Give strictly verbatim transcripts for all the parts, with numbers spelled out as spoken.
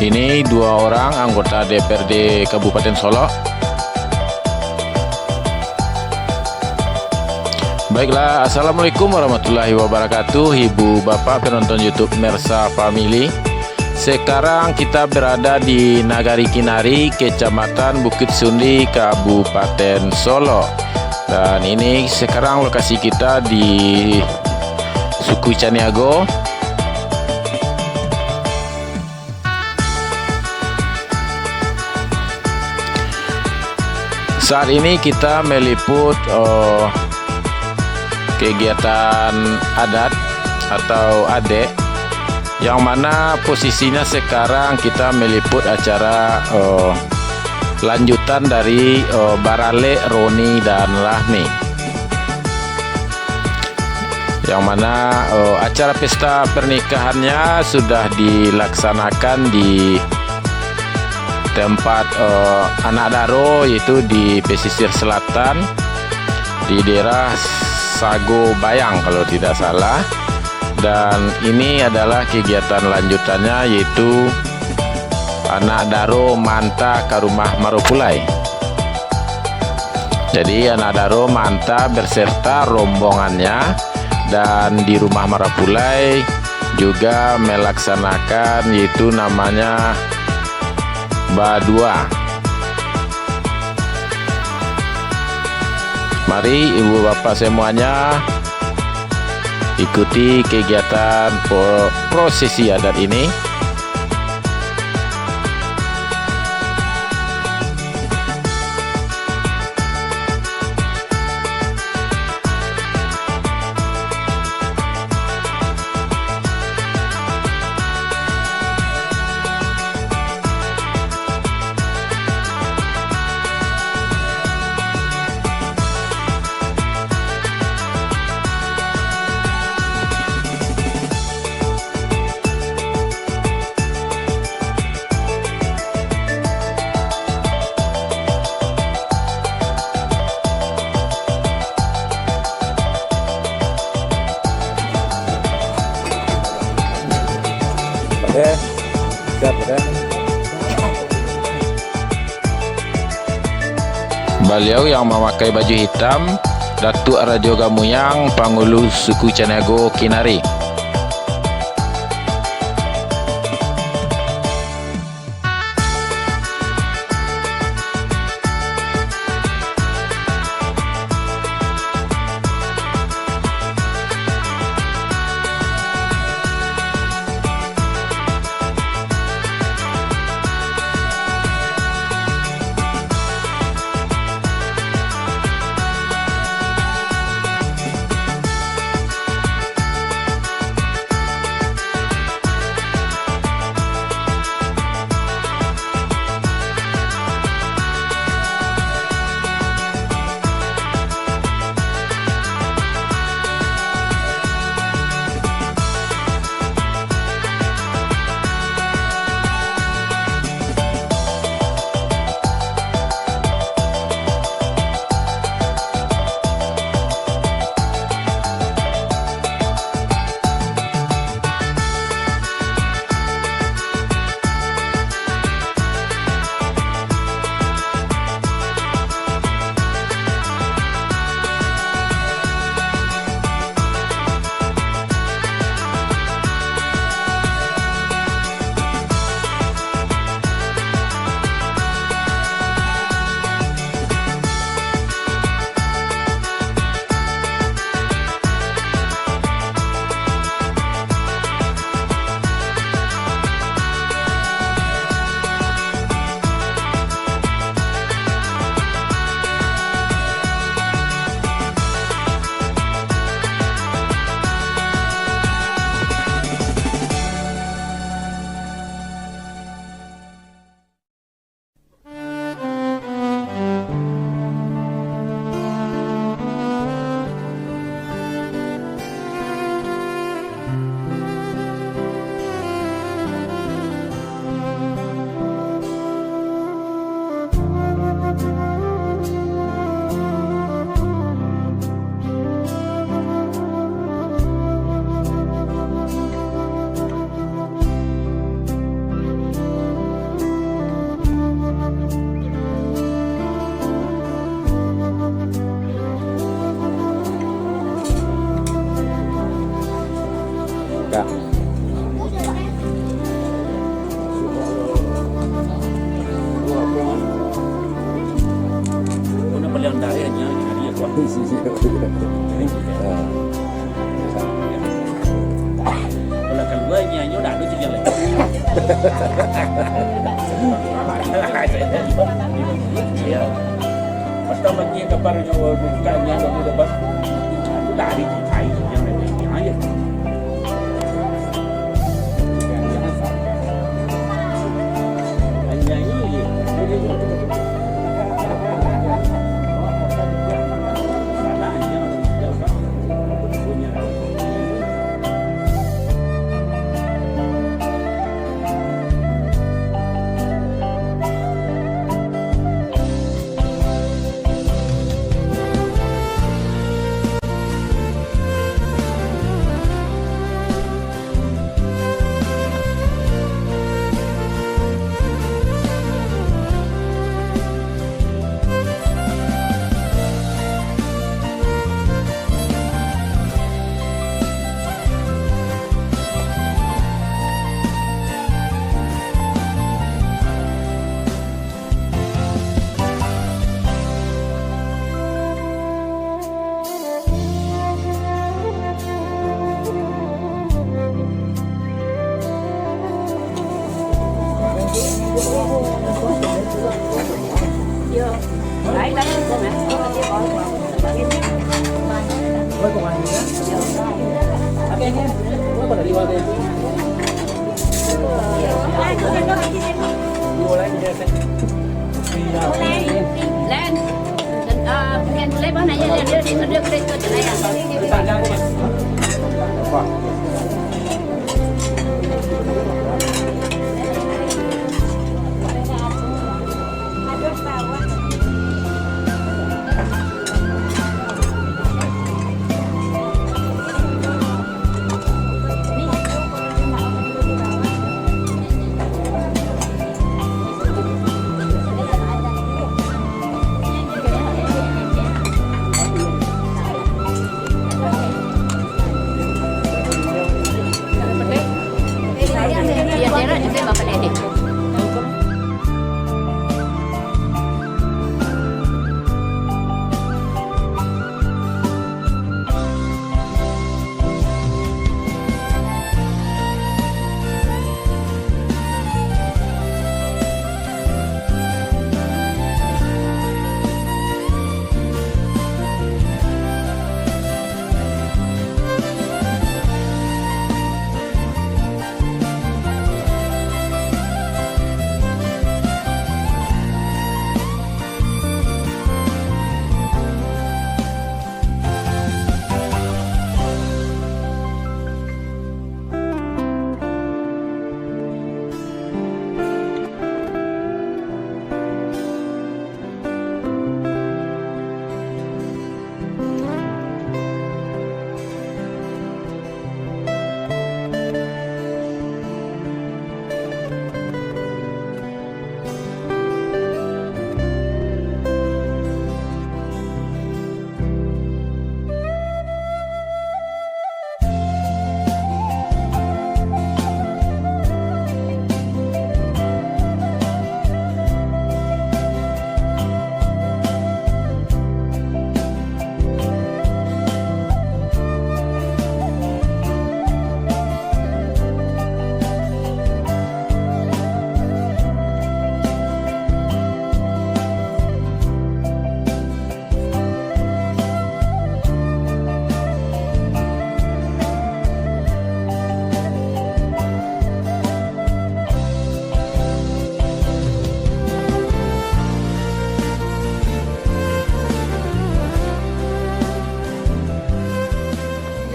Ini dua orang anggota D P R D Kabupaten Solok. Baiklah, assalamualaikum warahmatullahi wabarakatuh, ibu bapak penonton YouTube Mersa Family. Sekarang kita berada di Nagari Kinari, Kecamatan Bukit Sundi, Kabupaten Solok. Dan ini sekarang lokasi kita di suku Caniago. Saat ini kita meliput, eh, kegiatan adat atau adek, yang mana posisinya sekarang kita meliput acara, eh, lanjutan dari, eh, Baralek Roni dan Rahmi. Yang mana, eh, acara pesta pernikahannya sudah dilaksanakan di tempat, eh, anak daro, yaitu di pesisir selatan, di daerah Sago Bayang, kalau tidak salah. Dan ini adalah kegiatan lanjutannya, yaitu anak daro maanta ka rumah marapulai. Jadi, anak daro maanta berserta rombongannya, dan di rumah marapulai juga melaksanakan, yaitu namanya badua. Mari, ibu bapak semuanya, ikuti kegiatan po-, prosesi adat ini. Oke, siap, oke. Baliau yang mamakai baju hitam, Datuak Rajo Gamuyang, pangulu suku Caniago Kinari. Kak. Kau nak beli yang darah ni, yang ni, aku. Ah. Kalau keluar ni, hanya dah ada tiga lagi. Ya. Pertama kali kapal nyo buka ni, ada tu dapat. Itu dari kita yang ada.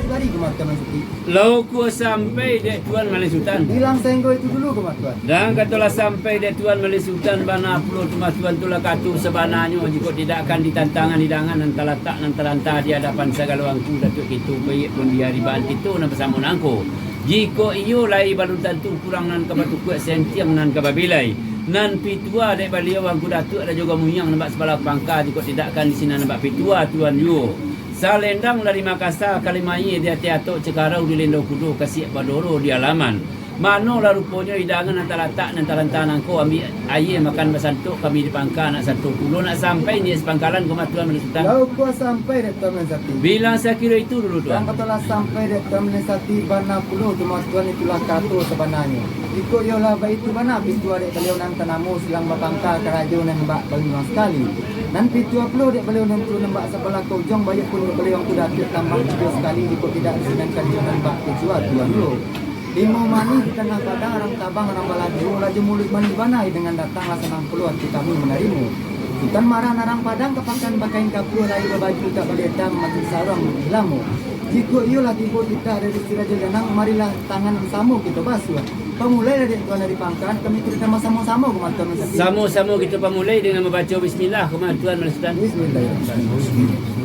Dari kematian Suki. Lo kuo sampai dek Tuan Maleh Sutan. Bilang sainggo itu dulu, Kamatuan. Dan katolah sampai dek Tuan Maleh Sutan, bana pulo Kamatuan tu lah kato sabananyo, jikok tidak kan di tantangan hidangan nan talatak nan talanta di adapan sagalo angku Datuak kito, baiak pun di ari baan kito nan basamo nangko. Jikok iyo lai, balun tantu kurang nan ka batukuak, sentiang nan ka babilai. Nan pitua dek baliau angku Datuak dan juo muyang nan bak sabalah pangka, jikok tidak kan di sinan nan bak pitua Tuan juo. Salendang dari Makassar, Kalimaye di ateh atok, Cikarau di Lendo Kudo, Kasiak Padoro di alaman. Manolah ruponyo idangan nan talatak nan talanta nangko, ambiak aia makan basantok kami di pangka nak santok pulo, nak sampai di pangkalan ko mah Tuan Malin Sutan. Lah kok sampai dek Tuan Malin Sati? Bilang sakiro itu dulu, Tuan. Nan kok lah sampai dek Tuan Malin Sati, bana pulo tu mah Tuan, itulah kato sabananyo. Jikok iyolah baitu bana pituah dek baliau nan tanamo silang bapangka karajo nan bak Baliuang sakali. Nan pituah pulo dek baliau nan turun nan bak sabalah ka ujuang, baiak pun dek baliau nan kuda apiak tambang tujuah sakali, jikok tidak di sinan karajo nan bak tujuah Tuan lo. Limo manih di tangah padang, arang tabang, arang balah duo, rajo muluik manih bana, idangan datang lah sanang pulo ati kami manarimo. Sutan marah nan arang padang, ka pakan bakain kapua, lai babaju tak baliatan, mamakai saruang lamo. Jikok iyolah tibo titah dari si Rajo Danang, marilah tangan samo kito basuah. Pamulailah dek Tuan dari pangka, kami kito sama-sama ko mah Tuan Malin Sati. Samo-samo kito pamulai dengan mambaco bismillah ko mah Tuan Malin Sutan. Bismillahirrahmanirrahim.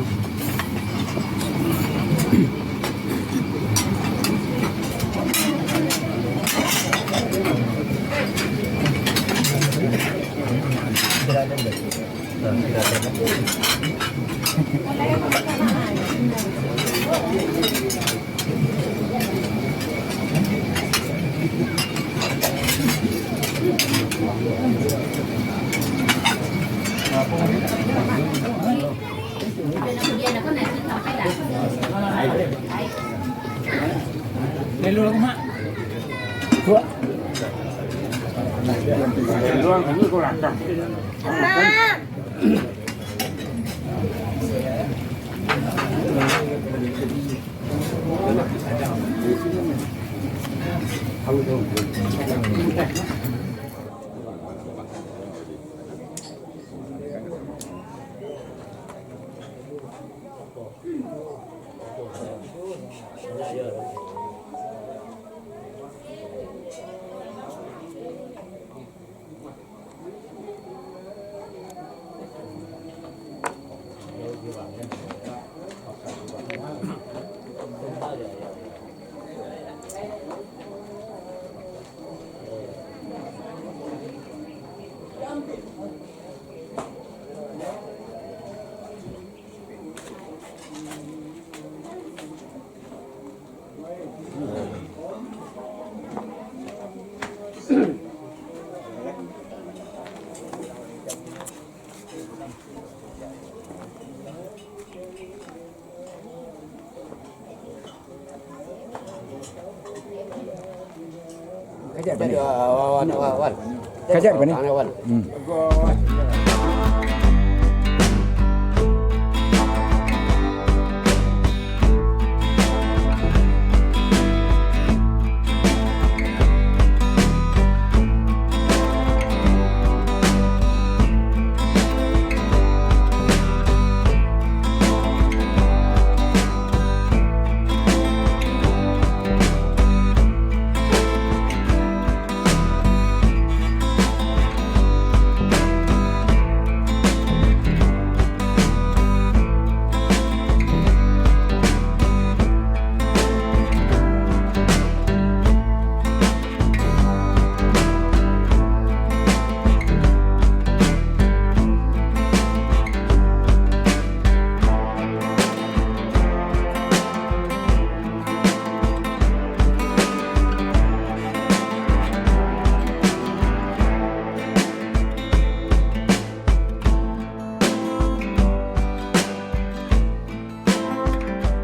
Kajak, Bani. Kajak, Bani. Hmm.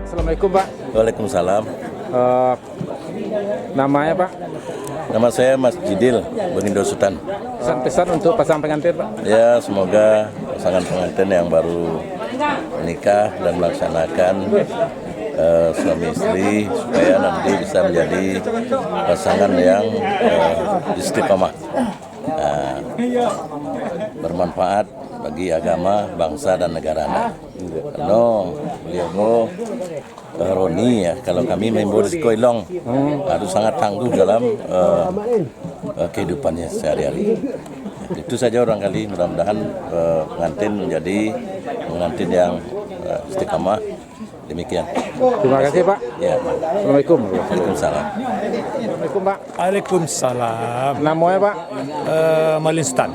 Assalamualaikum, Pak. Waalaikumsalam. Eh, namanya, Pak? Nama saya Mas Jidil, Bagindo Sutan. Pesan-pesan untuk pasangan pengantin, Pak? Ya, semoga pasangan pengantin yang baru menikah dan melaksanakan, eh, suami istri, supaya nanti bisa menjadi pasangan yang, eh, istiqomah, eh, bermanfaat bagi agama, bangsa, dan negara. Karena beliau, eh, Roni, ya, kalau kami maimbau di siko Ilong, ah, itu sangat tangguh dalam, eh, eh, kehidupannya sehari-hari. Itu saja barangkali, mudah-mudahan, eh, pengantin menjadi pengantin yang, eh, istiqamah. Demikian. Terima kasih, Pak. Ya. Assalamualaikum. Waalaikumsalam. Assalamualaikum, Pak. Waalaikumsalam. Namanya, Pak? Eh, Malin Sutan.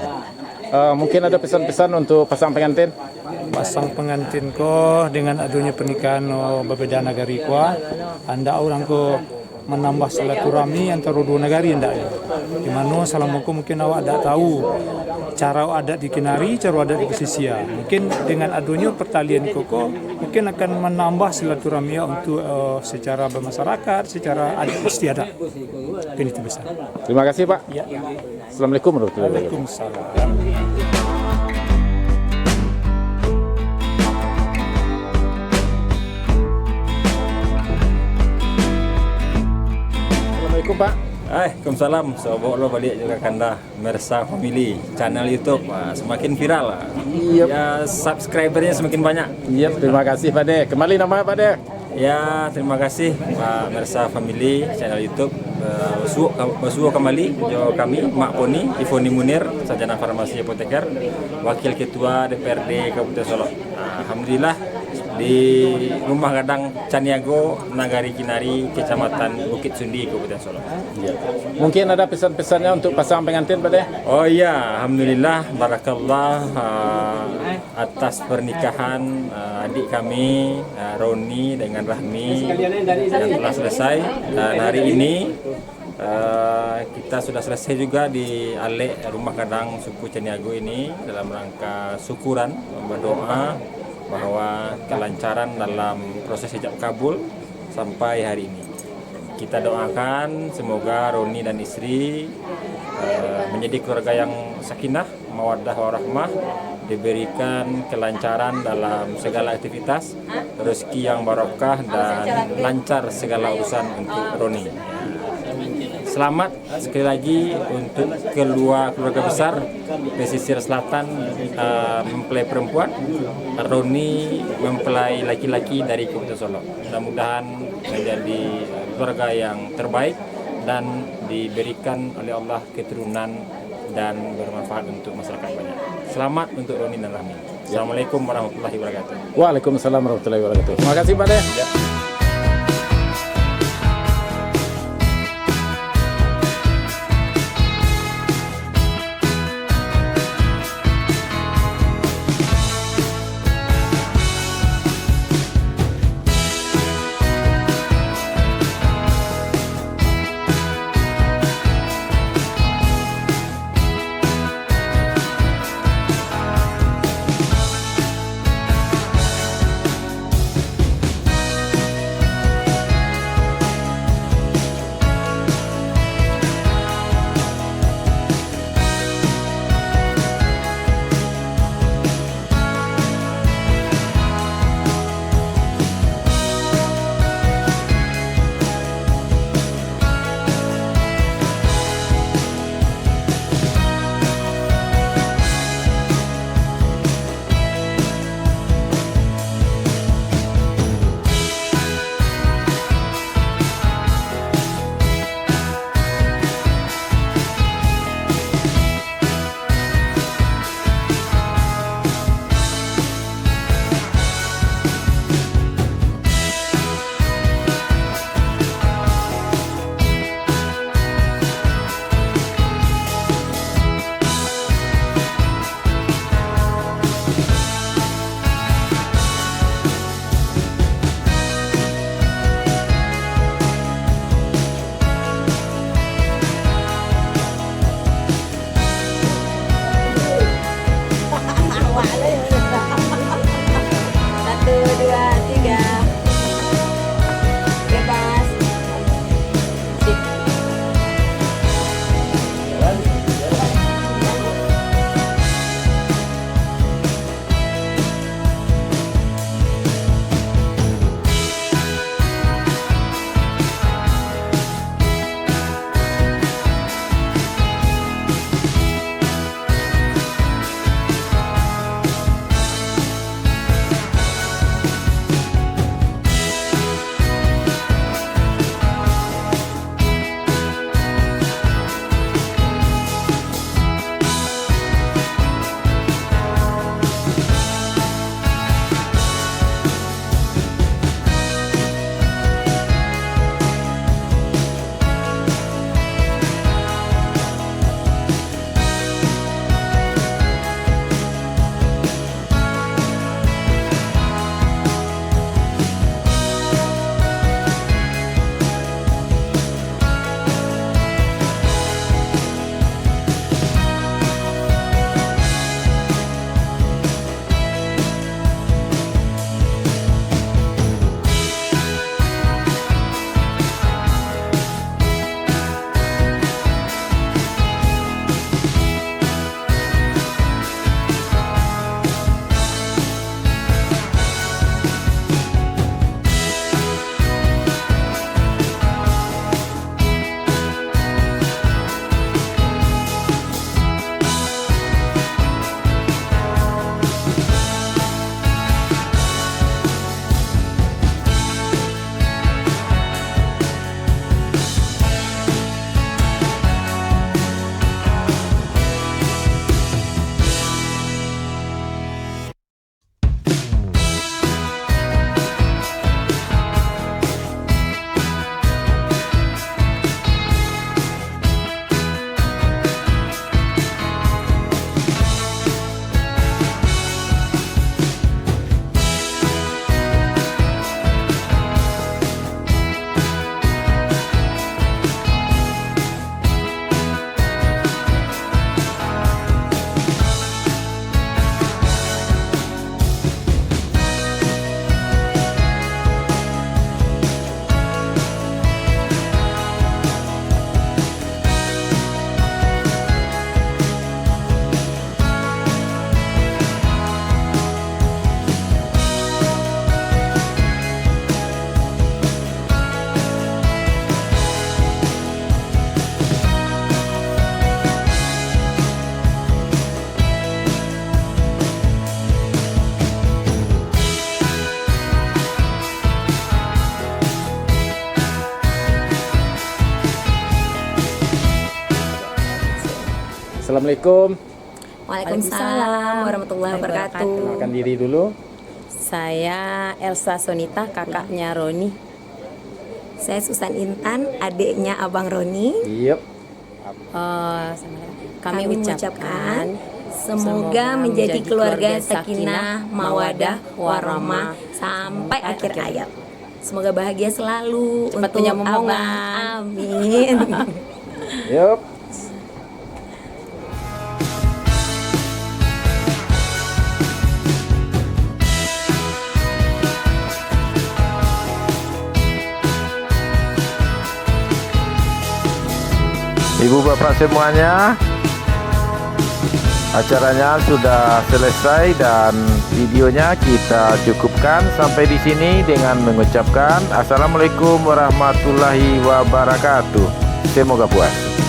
Eh, mungkin ada pesan-pesan untuk pasang pengantin? Pasang pengantin ko, dengan adonyo pernikahan, oh, babeda nagari ko, ah, andak urang ko manambah silaturahmi antaro duo nagari andaknyo. Di mano salamo ko mungkin awak dak tahu caro adat di Kinari, caro adat di Pasisia. Mungkin dengan adonyo pertalian ko, ko mungkin akan manambah silaturahmi untuk, eh, secara bermasyarakat, secara adat istiadat. Mungkin itu pesan. Terima kasih, Pak. Ya. Assalamualaikum warahmatullahi wabarakatuh. Waalaikumsalam. Assalamualaikum, Pak. Waalaikumsalam. Sobok lo baliak jo ka Kanda Mersa Family, channel YouTube, ah, semakin viral. Yep. Ya, subscribernya semakin banyak. Yep, terima kasih, Pak De. Kembali nama, Pak De? Ya, terima kasih, Pak Mersa Family, channel YouTube. Eh, basuo ka-, basuo kembali jo kami, Mak Poni, Ivoni Munir, Sarjana Farmasi Apoteker, Wakil Ketua D P R D Kabupaten Solok. Alhamdulillah, di Rumah Gadang Caniago, Nagari Kinari, Kecamatan Bukit Sundi, Kabupaten Solok. Ya. Mungkin ada pesan-pesannya untuk pasangan pengantin, Pak De? Oh iya, alhamdulillah, barakallah, ah, atas pernikahan, ah, adik kami, ah, Roni dengan Rahmi yang telah selesai. Dan hari ini, ah, kita sudah selesai juga di alek Rumah Gadang suku Caniago ini dalam rangka syukuran, berdoa bahwa kelancaran dalam proses ijab kabul sampai hari ini. Kita doakan semoga Roni dan istri, eh, menjadi keluarga yang sakinah, mawaddah warahmah, diberikan kelancaran dalam segala aktivitas, rezeki yang barokah dan lancar segala urusan untuk Roni. Selamat sekali lagi untuk kedua keluarga besar Pesisir Selatan, eh, mempelai perempuan, Roni mempelai laki-laki dari Kabupaten Solok. Mudah-mudahan menjadi keluarga yang terbaik dan diberikan oleh Allah keturunan dan bermanfaat untuk masyarakat banyak. Selamat untuk Roni dan Rahmi. Assalamualaikum warahmatullahi wabarakatuh. Waalaikumsalam warahmatullahi wabarakatuh. Terima kasih, Pak De. Ya. Assalamualaikum. Waalaikumsalam warahmatullahi wabarakatuh. Kenalkan diri dulu. Saya Elsa Sonita, kakaknya Roni. Saya Susan Intan, adiknya Abang Roni. Yep. Eh, kami, Kami ucapkan mengucapkan semoga menjadi keluarga sakinah, mawadah, warahmah sampai akhir hayat. Semoga bahagia selalu Cepat untuk punya momongan. Abang. Amin. Yep. Ibu bapak semuanya, acaranya sudah selesai dan videonya kita cukupkan sampai di sini dengan mengucapkan Assalamualaikum warahmatullahi wabarakatuh. Semoga puas.